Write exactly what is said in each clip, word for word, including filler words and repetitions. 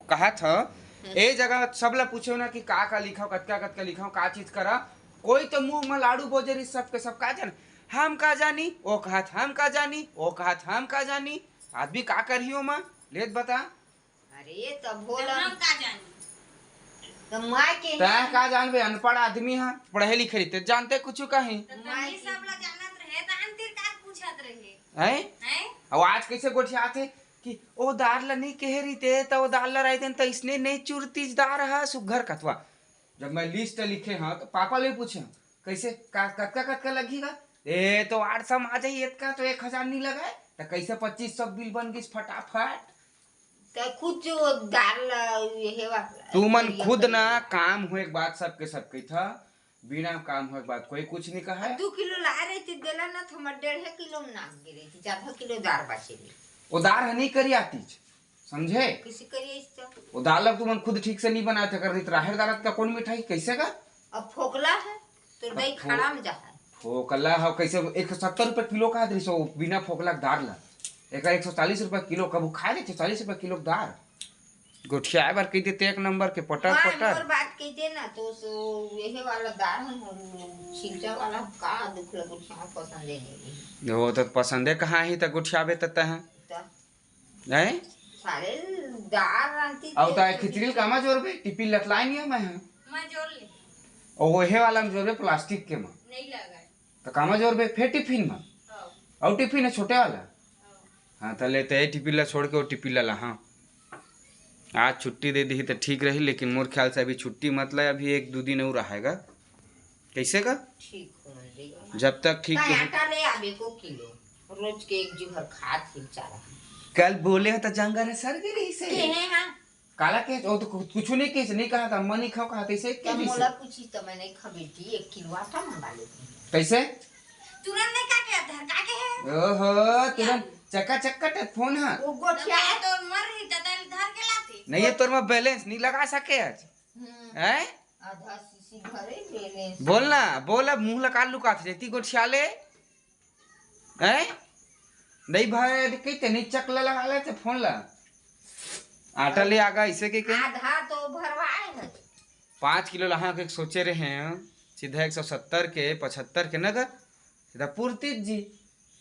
कहत हव, ए जगह सब ला पूछो ना कि का का लिखाव, कतका कतका लिखाव, का चीज करा। कोई तो मुंह में लाड़ू बोजरी, सबके सब का जान, हम का जानी, ओ कहत हम का जानी, ओ कहत हम का जानी। आदमी का करही ओमा, लेत बता। अरे तब तो भोला हम का जानी? तो माय के तैं का जानबे, अनपढ़ आदमी है, पढ़े लिखे रहिते जानते कुछ कहीं। तो माय तनी के सब ला जानत रहे, त हम तीर का पूछत रहे। हैं? हैं? अब आज कैसे गोठियात हे कि ओ दार ला नहीं कहे रहिते, त ओ दार ला रहिते, त इसने नहीं चुरतीज दार हा सुघर कथवा। जब मैं लिस्ट लिखे हाँ, तो पापा ले पूछे हाँ, कैसे का, कतका कतका लगही गा? ए तो आठ सौ आ जाही, एतका तो एक हजार नहीं लगाए, त कैसे पच्चीस सौ बिल बन गिस फटाफट? त खुद जो दार ला, ये हे वाला, तुमन ये खुद ना वाला। काम होए के बाद सबके सब कहिथा, बिना काम होए के बाद कोई कुछ नहीं कहा। दू किलो ला रहिते देला ना, तो हमर डेढ़े किलो में नाप गे रहिते, ज्यादा किलो दार बाचे रहिते। ओ दार ह नहीं करी आतीच, समझे? किसी करिए इस तो। ओ दार ला तुमन खुद ठीक से नहीं बनाए थे, कर रहित राहर दार का कौन मिठाई, कैसे का? अब फोकला है, तो अब दही फो-, खाड़ा में जा है। फोकला हो कैसे, एक सौ सत्तर रुपए किलो का दृश्य, बिना फोकला के दार ला। एकर एक सौ चालीस रुपए किलो, कबू खाए रहिते चालीस रुपए किलो के दार। गोठियाए बर कहि देते एक नंबर के पटर वाह, पटर। मोर बात कहि दे ना, तो सो यही वाला दार हम, हम छिलचा वाला का दुख लगे, गोठिया पसंद है नहीं। वो तो पसंदे कहाँ ही त गोठियाबे त तह। त हैं? सारे दार रांती अउ ते त खिचड़ी ल कामा जोरबे, टिफिन लतलाए नहीं है मैं, हाँ। मैं जोर ले। ओ, ओहे वाला में जोरबे, प्लास्टिक के में। नहीं लगा है। त कामा जोरबे, फेर टिफिन में। हाँ। अउ टिफिन है छोटे वाला। हाँ। हाँ, त लेते हैं टिफिन ला छोड़ के, वो टिफिन ला ला, हाँ। आज छुट्टी दे दी त ठीक रही, लेकिन मोर ख्याल से अभी छुट्टी मत ला, अभी एक दो दिन और रहेगा। कैसे का? ठीक हो जाएगा। जब तक ठीक का तो आटा ले आबे को किलो, रोज के एक जुहर खात ही बेचारा। कल बोले हो त जंगर है सर गे रही से। केहे हाँ। काला के, वो तो कु-, कुछ नहीं कहे, नहीं कहा था, मन ही खाओ कहा था, इसे क्या तब नहीं मोला से? पूछी तो मैं नहीं खा बेटी, एक किलो आटा मंगा लेती। कैसे? तुरंत नहीं काटे, अधर काटे है। ओहो, तुरंत चक्का चक्का टे फोन है। वो गोठिया है। तो मर रही, दादा धर के लाते। नहीं है, तोर में बैलेंस नहीं लगा सके आज। हम्म। हैं? आधा शीशी भरे बैलेंस। बोल ना, बोल, अब मुंह लगा लुकात रहती गोठिया ले। हैं? नहीं भाई, अरे कहीं ते नहीं चकला लगा लेते फोन ला। आटा ले आगा इसे के, के? आधा तो भरवाए है। पाँच किलो लहा के सोचे रहे हैं, सीधा एक सौ सत्तर के, पचहत्तर के नगर, सीधा पूर्ति जी।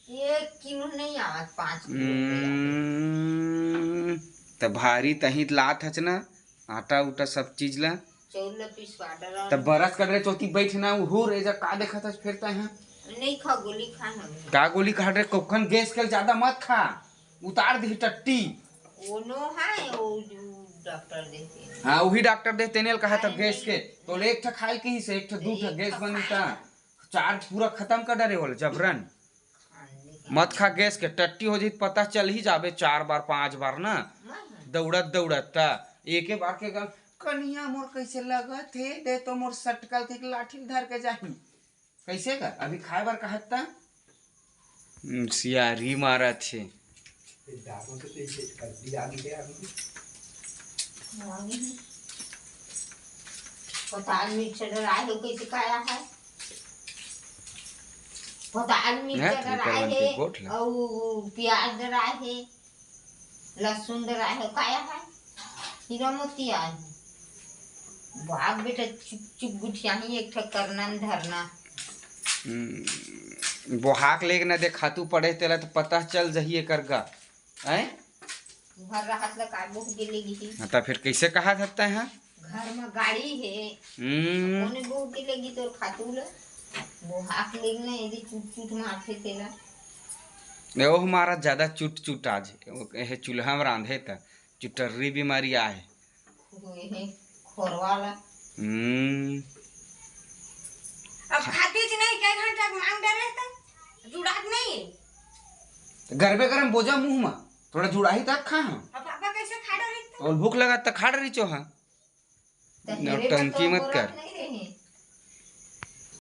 एक किलो नहीं आवत, पाँच किलो ले आवे। हम्म, त भारी तही त लात हच ना, आटा उटा सब चीज ला। चौल ला पिसवा डरा। त बरस कर रे चौथी बैठ ना, उहू रे जा का देखत हच फिरता है। नहीं खा, गोली खा हम। का गोली खा रे, कोकन गैस के ज्यादा मत खा, उतार दी टट्टी। वो नो है, वो जो डॉक्टर देते हैं। हाँ, वही डॉक्टर देते ने कहा था नहीं, गैस के। नहीं। तो ले एक ठा खाए के ही से, एक ठा दू ठा एक गैस ठा बनता। खाए। चार्ज पूरा खत्म कर डरे वाला जबरन। खाने का। मत खा गैस के, टट्टी हो जाई त पता चल ही जाबे चार बार, पांच बार ना। हाँ। दौड़त दौड़त त एके बार के गा-, कनिया मोर कैसे लगत हे, दे तो मोर सटकल के लाठी धर के जाही। कैसे का? अभी खाए बर कहत त? हम्म, सियारी मारत हे। पताल मिर्च डराए हो, कैसे काया है? पताल मिर्च हैं? डराए हे, गोठ ला। अउ प्याज डराए हे, लहसुन डराए हे, काया है? हीरा मोती आए हे। बाप बेटा चुप चुप गुठियाही एक ठक करना न धरना। हम्म, बोहाक लेके ना दे खातू पड़े तेला तो पता चल जही एकर गा। हैं? घर रहत ल का बोह के ले गिही। हाँ, त फिर कैसे कहा सकते हैं? घर में गाड़ी हे। हम्म। कोने बोह के ले गी तोर खातू ल? बोहा के ले ना, यदि चूट चूट मारथे तेला। ए, ओह मारा ज्यादा चूट चूट आज। वो हे चूल्हा में रांधे त चुटर्री बीमारी आए। होए हे खोरवा ला। हम्म। अब खातीच नहीं, कई घंटा के मांग डरे त जुड़ात नहीं। त गरबे गरम बोजा मुंह मा, थोड़ा जुड़ाही तब खा हम। अब पापा कैसे खा डरे त? और भूख लगा त खा डरी चोहा। त हेरे नौटंकी तो मत बोलत कर। नहीं रहे।